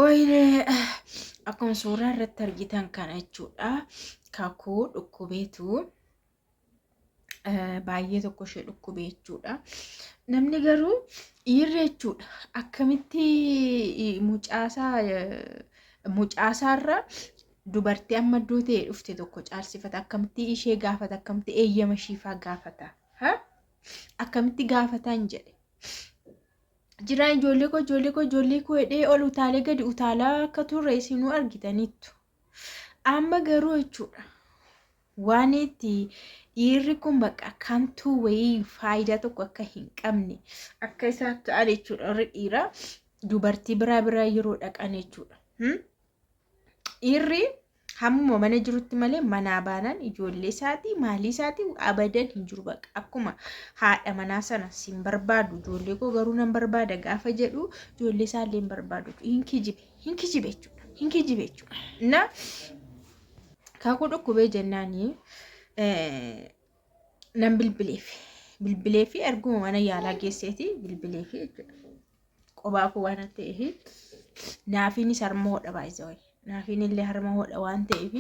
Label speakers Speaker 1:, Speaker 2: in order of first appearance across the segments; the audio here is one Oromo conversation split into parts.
Speaker 1: Wayne akkuma suuraa irratti argitan kana jechuudha. Kakuu dhukkubeetu baay'ee tokko ishee dhukkube jechuudha. Namni garuu dhiirri jechuudha akkamitti mucaasaa mucaasaarra dubartii amma iddoo ta'e dhufte tokko caalsifata akkamitti ishee gaafata akkamitti eeyyama ishiifaa gaafata akkamitti gaafataan jedhe. Jiraan ijoollee koo ijoollee koo ijoollee koo jedhee ol utaalee gadi utaalaa akka turre isinuu argitaniittu. Amma garuu jechuudha waan itti dhiirri kun bakka kantuu wayii faayidaa tokko akka hin qabne akka isaan ta'an jechuudha warri dhiiraa dubartii biraa biraa yeroo dhaqan jechuudha. Dhiirri hammuma mana jirutti malee manaa baanaan ijoollee isaatii maalii isaatii abadan hin jiru baqa akkuma haadha manaa sana sin barbaadu ijoollee koo garuu nan barbaada gaafa jedhu ijoollee isaallee hin barbaadu hin kijibe hin kijibe jechuudha hin kijibe jechuudha na kakuu dhukkubee jennaanii nan bilbileef bilbileefi erguma mana yaalaa geesseeti bilbileefi jechuudha. Qobaa koo waan ta'eef naafiinis harma hodha baay'isawai naafiin illee harma hodha waan ta'eef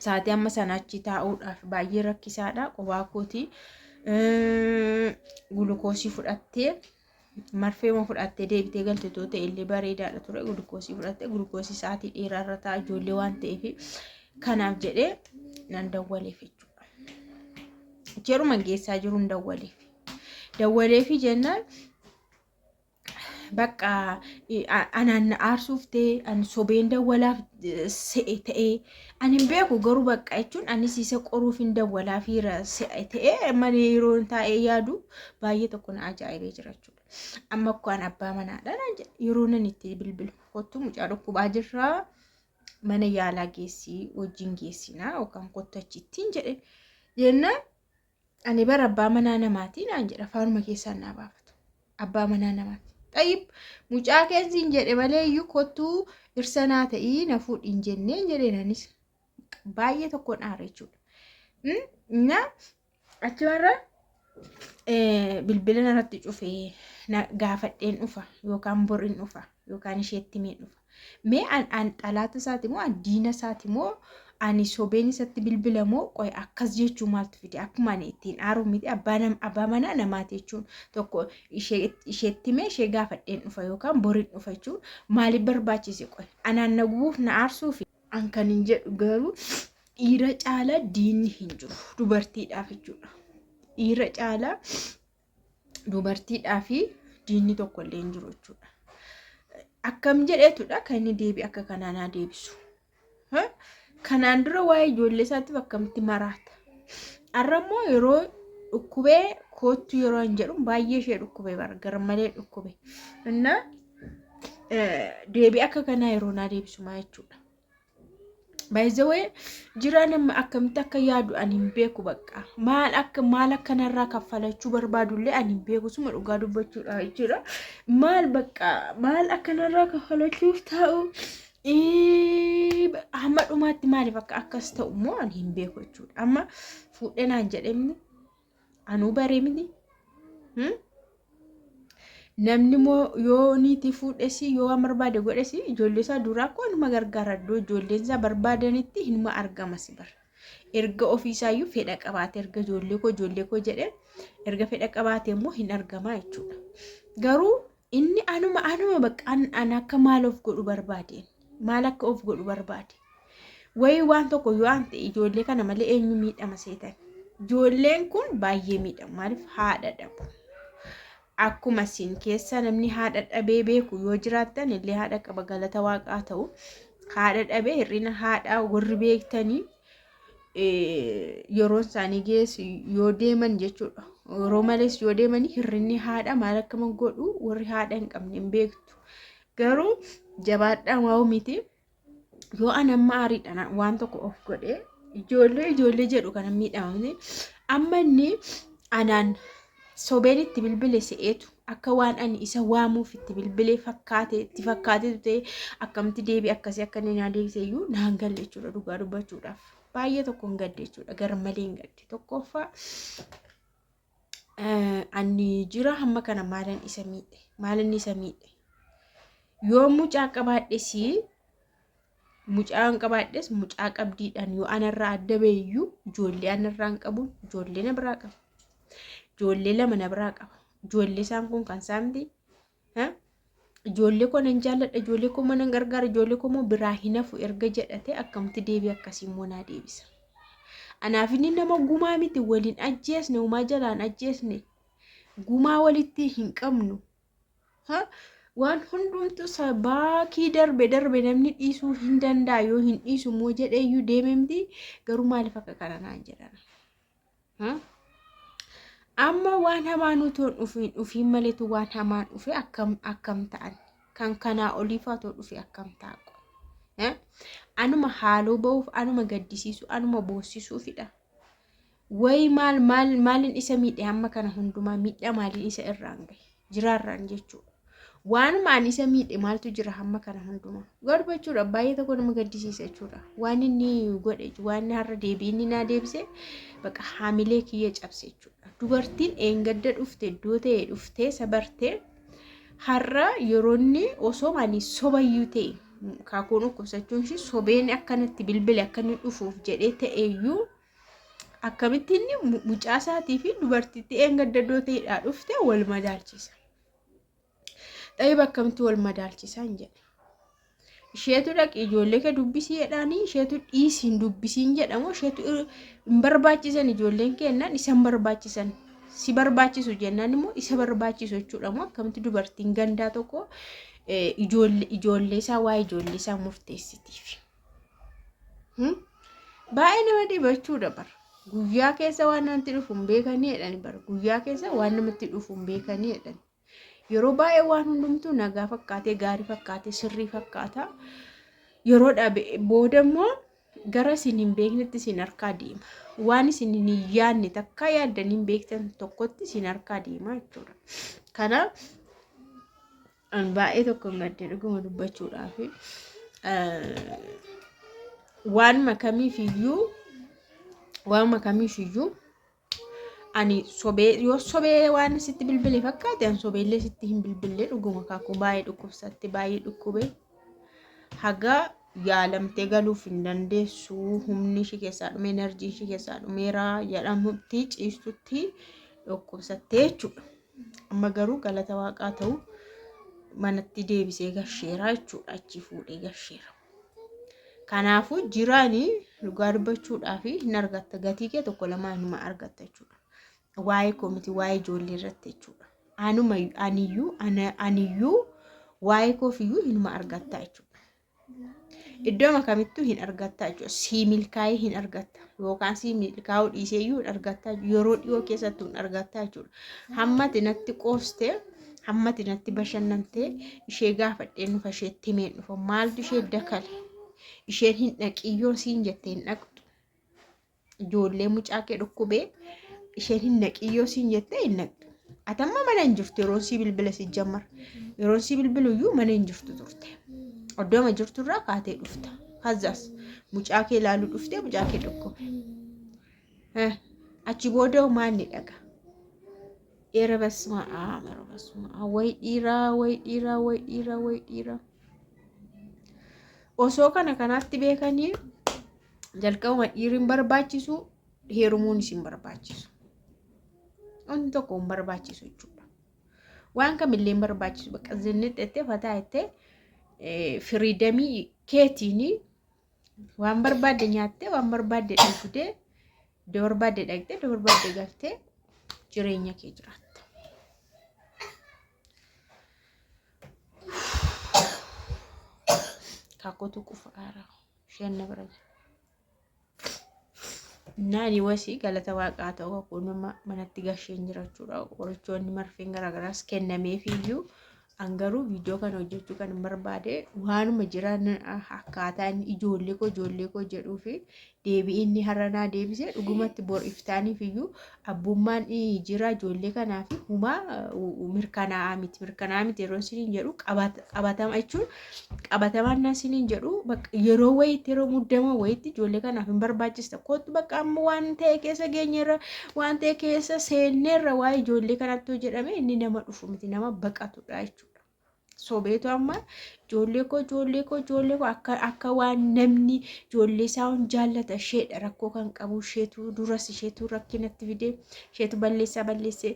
Speaker 1: sa'aatii amma sana achi taa'uudhaaf baay'ee rakkisaadha qobaa kooti. Gulukoosii fudhattee marfee ma fudhattee deebitee galte too ta'e illee bareedaadha ture gulukoosii fudhattee gulukoosii sa'aatii dheeraa irra ta'a ijoollee waan ta'eef kanaaf jedhee nan dawwaleef jechuudha. Jeruma geessaa jiruun dawwaleef. Dawwaleefi jennaan bakka anaan na aarsuuf ta'e ani sobeen dawwalaaf se'e ta'e ani hin beeku garuu bakka jechuun anis isa qoruuf hin dawwalaafiira se'e ta'e malee yeroo taa'ee yaadu baay'ee tokko na ajaa'ibee jira jechuudha. Amma akkoo an abbaa manaadha naan jedhe yeroo nan itti bilbilu kottu mucaa dhukkubaa jirraa mana yaalaa geessii wajjin geessinaa yookaan kottu achittiin jedhe jennaan ani bara abbaa manaa namaatii naan jedha afaanuma keessaan naa baafatu abbaa manaa namaati. Xayyib mucaa keensiin jedhe malee iyyuu kottuu dhirsa naa ta'ii na fuudhi hin jenneen jedheen anis baay'ee tokkoon aare jechuudha. Na achumarra bilbila narratti cufee na gaafadheen dhufa yookaan boriin dhufa yookaan isheetti himeen dhufa. Mee an an xalaata isaati moo an diina isaati moo ani sobeen isatti bilbila moo qoy akkas jechuu maaltu fide akkuma ani ittiin aaru miti abbaa nam abbaa manaa namaati jechuun tokko ishee isheetti himee ishee gaafadheen dhufa yookaan boriin dhufa jechuun maaliif barbaachise qoy anaan na gubuuf na aarsuufi an kan hin jedhu garuu dhiira caalaa diinni hin jiru dubartiidhaaf jechuudha. Dhiira caalaa dubartiidhaa fi diinni tokko illee hin jiru jechuudha. Akkam jedheetudha kan inni deebii akka kanaa naa deebisu. Kanaan dura waa'ee ijoollee isaatiif akkamitti maraata. Har'a immoo yeroo dhukkubee koottu yeroo hin jedhu baay'ee ishee dhukkubee bara garmalee dhukkube. Innaa deebii akka kanaa yeroo naa deebisu maa jechuudha. By the way, jiraa nama akkamitti akka yaadu ani hin beeku bakka. Maal akka maal akka narraa kaffalachuu barbaadullee ani hin beeku suma dhugaa dubbachuudha jechuudha. Maal bakka maal akka narraa kaffalachuuf ta'u hamma dhumaatti maaliif akka akkas ta'u immoo ani hin beeku jechuudha. Amma fuudhee naan jedhemni anuu baree miti. Namni immoo yoo niitii fuudhes yoo waan barbaade godhes ijoollee isaa duraa akkuma inuma gargaara iddoo ijoolleen isaa barbaadanitti hinuma argama si bara. Erga ofii isaayyuu fedha qabaate erga ijoollee koo ijoollee koo jedhee erga fedha qabaate immoo hin argama jechuudha. Garuu inni anuma anuma bakka an akka maal of godhu barbaadeen maal akka of godhu barbaade. Wayii waan tokko yoo an ta'e ijoollee kana malee eenyu miidhama seetan. Ijoolleen kun baay'ee miidhamu maaliif haadha dhabu. Akkuma isin keessa namni haadha dhabee beeku yoo jiraattan illee haadha qaba galata waaqaa ta'u haadha dhabee hir'ina haadhaa warri beektanii yeroon isaanii geessu yoo deeman jechuudha. Yeroo malees yoo deemanii hir'inni haadha maal akka godhu warri haadha hin qabne hin beektu. Garuu jabaadhaa waa'u miti. Yoo an amma aariidhaan waan tokko of godhe ijoollee ijoollee jedhu kana miidhamamne amma inni anaan sobeen itti bilbile se'eetu akka waan ani isa waamuuf itti bilbilee fakkaate itti fakkaatetu ta'e akkamitti deebii akkasii akka inni naa deebise iyyuu naan galle jechuudha dhugaa dubbachuudhaaf baay'ee tokko hin gadde jechuudha gar malee hin gadde tokkoffaa ani jira hamma kana maalan isa miidhe maalan isa miidhe. Yoo mucaa qabaadhes mucaan qabaadhes mucaa qabdiidhaan yoo anarraa adda ba'eyyuu ijoollee anarraa hin qabu, ijoollee na biraa qaba. Ijoollee lama na biraa qaba. Ijoollee isaan kun kan isaa miti. Ijoollee koo nan jaalladha, ijoollee koo nan gargaara, ijoollee koo immoo biraa hin hafu erga jedhate akkamitti deebii akkasii immoo naa deebisa. Anaaf inni nama gumaa miti waliin ajjeesne, homaa jalaan ajjeesne, gumaa walitti hin qabnu. Waan hundumtu baakii darbe darbe namni dhiisuu hin danda'a yoo hin dhiisu immoo jedheeyyuu deeme miti garuu maaliif akka kana naan jedhan. Amma waan hamaan utuu hin dhufiin dhufiin maleetu waan hamaan dhufe akkam akkam ta'an kan kanaa oliifaa otoo dhufe akkam ta'a. Anuma haaloo ba'uuf anuma gaddisiisu anuma boossisuufidha. Wayi maal maal maalin isa miidhe hamma kana hundumaa miidhaa maaliin isa irraan gahe jiraarraan jechuudha. Waanuma ani isa miidhe maaltu jira hamma kana hundumaa. Garuu jechuudha baay'ee tokko nama gaddisiisa jechuudha. Waan inni godhe waan har'a deebii inni naa deebise baqa haamilee kiyya cabse jechuudha. Dubartiin eengadda dhufte iddoo ta'e dhuftee sabartee har'a yeroo inni osoo ani sobayyuu ta'e kaakuun dhukkubsachuun ishii sobeen akkanatti bilbile akka inni dhufuuf jedhee ta'eyyuu akkamitti inni mucaa isaatii fi dubartittii eengadda iddoo ta'edhaa dhufte wal madaalchisa. Xayyib akkamitti wal madaalchisa hin jedhe. Isheetu dhaqi ijoollee kee dubbisii jedhaanii isheetu dhiisi hin dubbisiin jedhamu isheetu hin barbaachisan ijoolleen kennaan isa hin barbaachisan si barbaachisu jennaan immoo isa barbaachisu jechuudha moo akkamitti dubartiin gandaa tokko ijoollee isaa waa'ee ijoollee isaa murteessitiif. Baay'ee nama dhiba jechuudha bara. Guyyaa keessa waan namatti dhufu hin beekanii jedhani bara. Guyyaa keessa waan namatti dhufu hin beekanii jedhani. Yeroo baay'ee waan hundumtuu nagaa fakkaatee gaarii fakkaatee sirrii fakkaata. Yeroo dhabe booda immoo gara isin hin beeknetti isin harkaa deema. Waan isin hin yaadne takkaa yaaddanii hin beektan tokkotti isin harkaa deema jechuudha. Kanaaf an baay'ee tokko hin gadde dhuguma dubbachuudhaaf. Waan makamiif iyyuu waan makamiif iyyuu ani sobee yoo sobee waan sitti bilbile fakkaate an sobeellee sitti hin bilbille dhuguma kaakuu baay'ee dhukkubsatte baay'ee dhukkube haga yaalamtee galuuf hin dandeessu humni ishii keessaa dhume enerjiin ishii keessaa dhumeera jedhamutti ciistutti dhukkubsattee jechuudha. Amma garuu galata waaqaa ta'u manatti deebisee gasheera jechuudha achi fuudhee gasheera. Kanaafuu jiraani dhugaa dubbachuudhaaf hin argatta gatii kee tokko lamaa inuma argatta jechuudha. Waa'ee koo miti waa'ee ijoollee irratti jechuudha. Anuma aniyyuu aniyyuu waa'ee koofiyyuu hinuma argatta jechuudha. Iddoo kamittuu hin argatta jechuudha. Sii milkaa'ee hin argatta yookaan sii milkaa'uu dhiisee iyyuu hin argatta yeroo dhiyoo keessattuu hin argatta jechuudha. Hammati natti qoostee hammati natti bashannantee ishee gaafadheen dhufa isheetti himeen dhufa maaltu ishee dakale isheen hin dhaqiyyoo siin jette hin dhaqxu ijoollee mucaa kee dhukkubee isheen hin dhaqiyyoo siin jette hin dhaqxu atamma mana hin jirtu yeroon sii bilbila si jammar yeroon sii bilbilu iyyuu mana hin jirtu turte iddooma jirtu irraa kaatee dhufta kazaas mucaa kee ilaaluu dhuftee mucaa kee dhukkube achi booda maal ni dhaga Ere basma aam ere basma aam way dhiiraa way dhiiraa way dhiiraa way dhiiraa. Osoo kana kanaatti beekanii jalqabuma dhiirri hin barbaachisu heerumuun isin barbaachisu. Wanti tokko hin barbaachisu jechuudha. Waan kamillee hin barbaachisu bakka zinni jettee fataa jettee firiidamii keetiin waan barbaadde nyaattee waan barbaadde dhugdee iddoo barbaadde dhaqxee iddoo barbaadde galtee jireenya kee jiraatta. Kaakootu qufa aaraa isheen na bira jira. Naani wasii galata waaqaa ta'u kakuu nama manatti gasheen jira jechuudha. Qorichoonni marfeen garaagaraas kennameefiyyuu An garuu viidiyoo kana hojjechuu kan hin barbaade waanuma jiran akkaataa inni ijoollee koo ijoollee koo jedhuu fi deebii inni har'a naa deebise dhugumatti bor iftaaniif iyyuu abbummaan jira ijoollee kanaa fi humaa mirkanaa'aa miti mirkanaa'aa miti yeroo isiniin jedhu qabatama jechuun qabatamaan naa isiniin jedhu yeroo wayiitti yeroo muddama wayiitti ijoollee kanaaf hin barbaachista kootu bakka amma waan ta'e keessa geenyeerra waan ta'e keessa seenneerra waa'ee ijoollee kanatti yoo jedhame inni nama dhufu miti nama baqatudha jechuudha. Sobeetu amma ijoollee koo ijoollee koo ijoollee koo akka akka waan namni ijoollee isaa hin jaallata isheedha rakkoo kan qabu isheetu duras isheetu rakkinatti fide isheetu balleessaa balleessee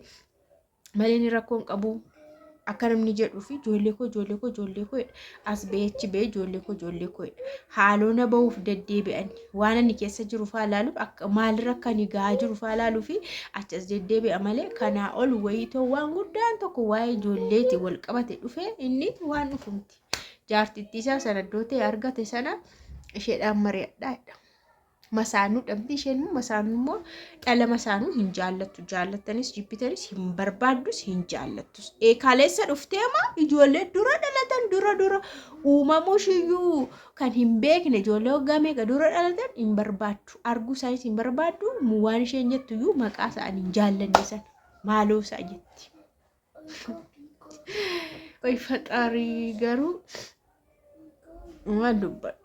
Speaker 1: malee inni rakkoo hin qabu akka namni jedhuu fi ijoollee koo ijoollee koo ijoollee koo jedha. As ba'ee achi ba'ee ijoollee koo ijoollee koo jedha. Haaloo na ba'uuf deddeebi'an waan ani keessa jiru faa ilaaluuf akka maalirra akka ani gahaa jiru faa ilaaluu fi achi as deddeebi'a malee kanaa ol wayitoo waan guddaan tokko waa'ee ijoolleeti wal qabate dhufe inni waan dhufu miti. Jaartittii isaa sana iddoo ta'e argate sana isheedhaan mari'adhaa jedha. Masaanuu dhabdi isheen immoo masaanuu immoo dhala masaanuu hin jaallattu jaallattanis jibbitanis hin barbaaddus hin jaallattus. Ee kaleessa dhuftee maa ijoollee dura dhalatan dura dura uumamuu ishiyyuu kan hin beekne ijoollee waggaa meeqa dura dhalatan hin barbaaddu arguu isaanis hin barbaaddu waan isheen jettu iyyuu maqaa isaanii hin jaallanne sana maaloo isaa jetti. Qoy faxaarii garuu waan dubbadhu.